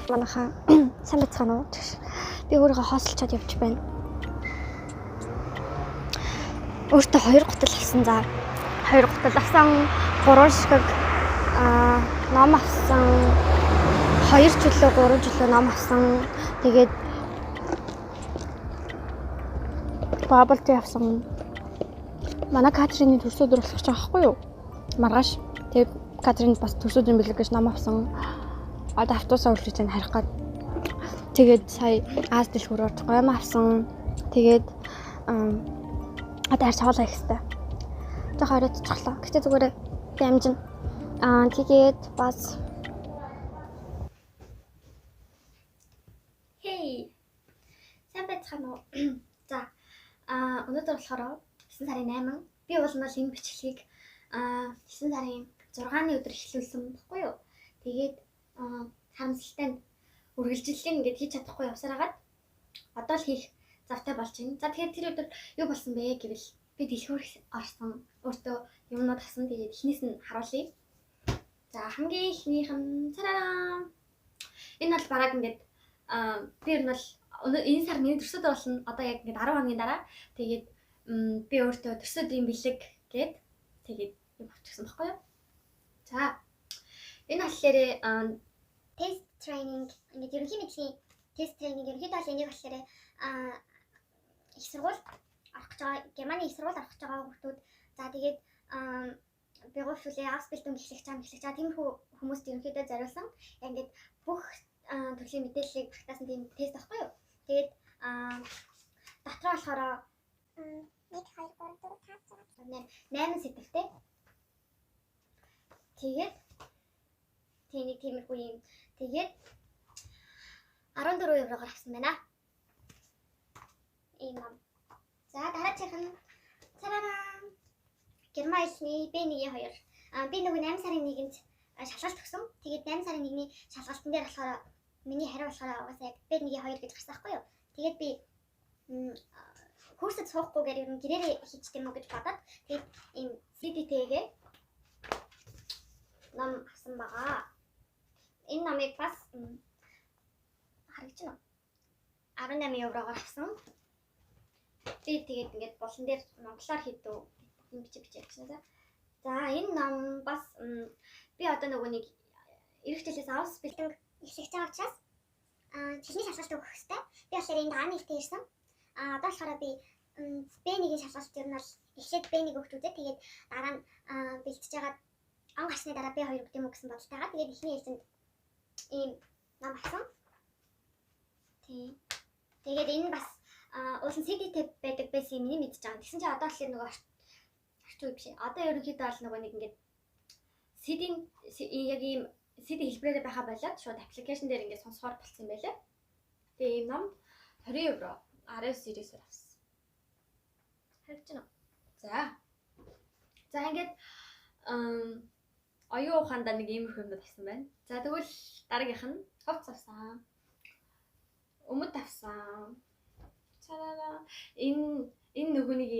Манайхаа сайн байцгаана уу? Би өөрийгөө хоосолчоод явж байна. Өөртөө 2 гутал авсан за. 2 гутал авсан, 3 ширхэг ном авсан, 2 чөлөө 3 чөлөө ном авсан. Тэгээд bubble tea авсан. Манай Катрины төрсөн өдөр болох гэж байгаа байхгүй юу? Маргааш. Тэгээд Катрин бас төрсөн өдрийн бэлэг гэж ном авсан. Одоо автобусаа үлдээж байна харих гад. Тэгээд сая Аз дэлгүүр орж гоё юм авсан. Тэгээд одоо харь цавал хийх хэрэгтэй. Жохоо оройтчихлоо. Гэтэ зүгээр би амжина. Тэгээд бас Хей. Сайн байцгаана уу? За. Өнөөдөр болохоор 9 сарын 8. Би бол энэ бичлэгийг 9 сарын 6-ны өдөр эхлүүлсэн баггүй юу? Тэгээд харамсалтай нь үргэлжлэлээ ингээд хийж чадахгүй явсаар хагаад одоо л хийх завтай болж байна. За тэгэхээр тэр өдөр юу болсон бэ гэвэл би дэлгүүр орсон. Өөртөө юмнууд авсан. Тэгээд эхнээс нь харуулъя. За хамгийн эхнийх нь цараа. Энэ бол бараг ингээд би ер нь бол энэ сар миний төрсөн өдөр болно. Одоо яг ингээд 10 хоногийн дараа тэгээд би өөртөө төрсөн өдрийн бэлэг гээд тэгээд юм авчихсан байхгүй юу? За энэ болохоор тест тренинг ингээд ерөнхий мэдлэгийн тест тренинг ерөнхийдөө бол энийг болохоор их сургууль орох гэж байгаа Германы их сургууль орох гэж байгаа хүмүүс. За тэгээд Berufsschule Ausbildung эхлэх чам эхлэх чам тиймэрхүү хүмүүст ерөнхийдөө зориулсан. Яг ингээд бүх төрлийн мэдээллийг багтаасан тийм тест байхгүй юу? Тэгээд дотроо болохоор 1 2 3 4 5 6 8 сэдвтэй. Тэгээд тийм нэг тиймэрхүү юм. Тэгээд 14 еврогоор авсан байна. Ийм ном. За дараачих нь царараа. Герман хэлний B1-ийн 2. Би нөгөө 8 сарын 1-нд шалгалт өгсөн. Тэгээд 8 сарын 1-ний шалгалтын дээр болохоор миний хариу болохоор угаасаа яг B1-ийн 2 гэж гарсан байхгүй юу? Тэгээд би курсэд суухгүйгээр ер нь гэрээрээ хийчих юм уу гэж бодоод тэгээд ийм CD-тэйгээ ном авсан байгаа. Энэ номыг бас харагдаж байна уу? 18 еврогоор авсан. Би тэгээд ингээд булан дээр монголоор хийдүү юм бичиж бичиж явчихсан. За энэ ном бас би одоо нөгөө нэг эх жилээс Ausbildung эхлэх байгаа учраас хэлний шалгалт өгөх хэрэгтэй. Би болохоор энд А1-тэй ирсэн. Одоо болохоор би B1-ийн шалгалт ер нь бол эхлээд B1 өгч үзээ. Тэгээд дараа нь бэлтэж байгаа он гарсны дараа B2 өгдөг юм уу гэсэн бодолтой байгаа. Тэгээд эхний ээлжинд ийм ном авсан. Тийм. Тэгээд энэ бас уулын CD-тэй байдаг байсан юм миний мэдж байгаа. Тэгсэн чинь одоо болохоор нөгөө орчин үе биш. Одоо ерөнхийдөө бол нөгөө нэг ингээд CD-ийн яг ийм CD хэлбэрээр байхаа болоод шууд аппликейшн дээр ингээд сонсохоор болцсон юм байлаа. Тэгээ ийм ном 20 евро 19-ээр авсан. Харагдаж байна уу? За. За ингээд оюун ухаандаа нэг иймэрхүү юмнууд авсан байна. За тэгвэл дараагийнх нь хувцас авсан. Өмд авсан. Цараа. Энэ нөгөө нэг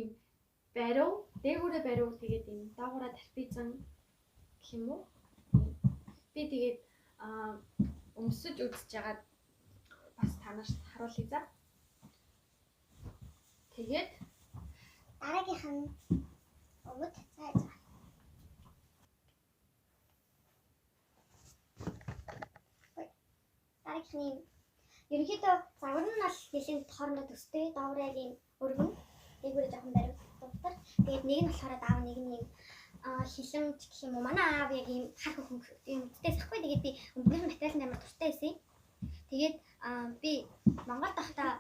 юм бариу, дээгүүрээ бариу тэгээд юм доогоороо тарпизан гэх юм уу? Би тэгээд өмсөж үзэж байгаад бас та нарт харуулъя за. Тэгээд дараагийнх нь өмд. За за. Дараагийнх нь ерөнхийдөө загвар нь бол нэлээд хоорондоо төстэй, доогоор яг ийм өргөн, дээгүүрээ жоохон бариу дутар. Тэгээд нэг нь болохоор даав, нэг нь ийм хилэмж гэх юм уу. Манай аав яг ийм хар хөх юм өмдтэйс ахгүй. Тэгээд би өмднийх нь материал нь амар дуртай байсан. Тэгээд би Монголд байхдаа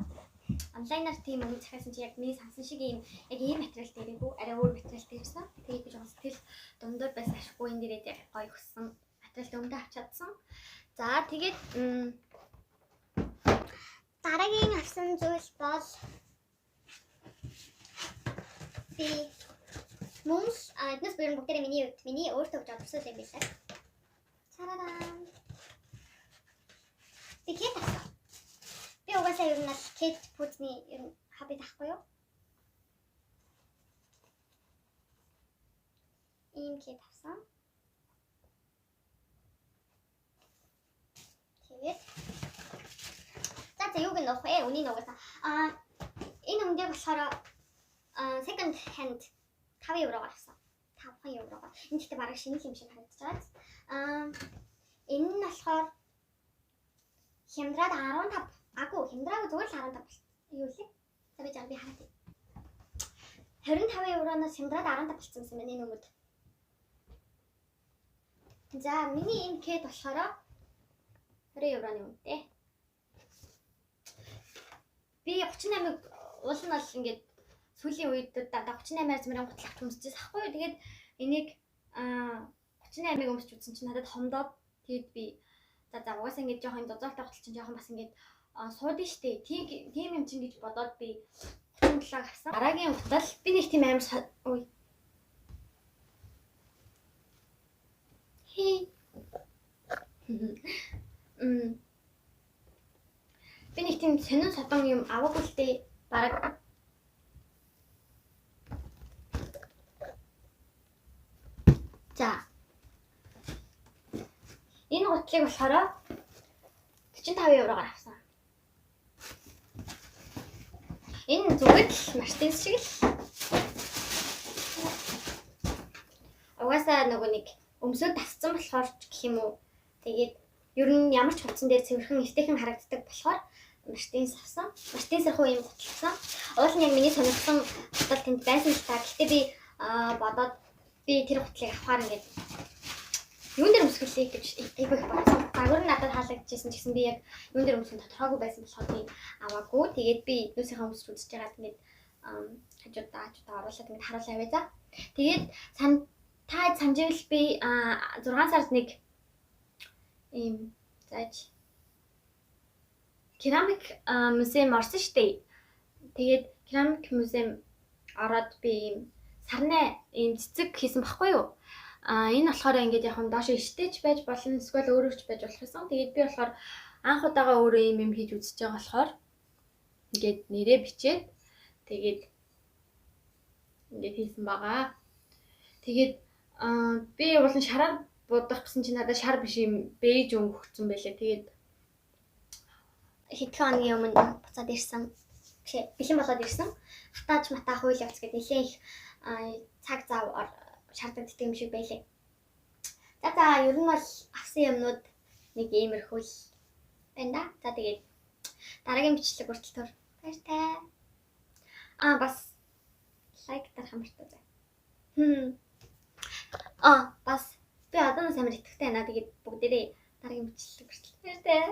онлайнаар тийм өмд захиалсан чи яг миний сансан шиг ийм яг ийм материал дээрээгүй, арай өөр материал дээрсэн. Тэгээд би жоохон сэтгэл дундуур байсан ашиггүй энэ дээрээ яг гоё өссөн материалтай өмдөө авч чадсан. За тэгээд дараагийн авсан зүйл бол би мөн л эднээс бүр бүгдээрээ миний хувьд миний өөртөө өгч байгаа юм билээ. Царараа. Би кет авсан. Би угаасаа ер нь бол кет пүүзний ер нь хобби таахгүй юу? Ийм кет авсан. Тэгээд за юуг нь нуух вэ? Үнийг нуугасан. Энэ өмдөг болохоор second hand 5 евроор авсан. 5 евроор. Энэ гэхдээ бараг шинэ юм шиг харагдаж байгаа. Энэ нь болохоор хямдраад 15. Агуу хямдраагүй зүгээр л 15 болт. Юу лээ? За би жаа би хараад. 25 евроноос хямдраад 15 болцсон юм байна энэ өмд. За миний энэ кэд болохоор 20 евроны үнэтэй. Би 38-ыг уул нь бол ингээд сүүлийн үед дандаа 38-аар зэмрэн гутал авч өмсөж байсан хгүй юу. Тэгээд энийг 38-ыг өмсч үзсэн чинь надад хомдоод тэгээд би за угаасаа ингээд жоохон зузаалтай гутал чинь жоохон бас ингээд суудын штэ. Тийм юм чинь гэж бодоод би 37-г авсан. Дараагийн гутал би нэг тийм амар ой. Хей. Би нэг тийм сонин содон юм аваагүй л дээ. Бараг за. Энэ гутлыг болохоор 45 евроор авсан. Энэ зүгээр л Мартинс шиг л. Угаасаа нөгөө нэг өмсөд тасцсан болохоор ч гэх юм уу. Тэгээд ер нь ямар ч хувцсан дээр цэвэрхэн эвтэйхэн харагддаг болохоор Мартинс авсан. Мартинс руу ийм гутал авсан. Уул нь яг миний сонирхсан гутал тэнд байсан л та. Гэхдээ би бодоод би тэр гутлыг авахаар ингээд юун дээр өмсгөлээ гэж айгүй их бодсон. Загвар нь надад таалагдчихсэн ч гэсэн би яг юун дээр өмсөн тодорхойгүй байсан болохоор би аваагүй. Тэгээд би нүүсийнхээ өмсч үзэж байгаад ингээд хажуудаа оруулаад ингээд харуулаа авъя за. Тэгээд та сандживал би 6 сард нэг ийм зааж керамик музейм орсон шүү дээ. Тэгээд керамик музейм ороод би ийм сарнай ийм цэцэг хийсэн баггүй юу? Энэ болохоор ингээд яг нь доош иштэйч байж болно, эсвэл өөрөөч байж болох юмсан. Тэгээд би болохоор анх удаага өөрөө ийм юм хийж үзэж байгаа болохоор ингээд нэрээ бичээд тэгээд ингээд хийсэн байгаа. Тэгээд би болон шараар будах гэсэн чинь надад шар биш юм бэж өнгө өгсөн байлээ. Тэгээд хэдхэн хоногийн өмнө буцаад ирсэн. Бэлэн болоод ирсэн. Хатааж матаа хууль явц гэдэг нэлээд их цаг зав шаардлагатай юм шиг байлээ. За ер нь бол авсан юмнууд нэг иймэрхүү л байна да. За тэгээд дараагийн бичлэг хүртэл түр. Баяртай. Бас лайк дарах мартаа. Бас би одоо нь амар итгэвтэй байна. Тэгээд бүгдээрээ дараагийн бичлэг хүртэл баяртай.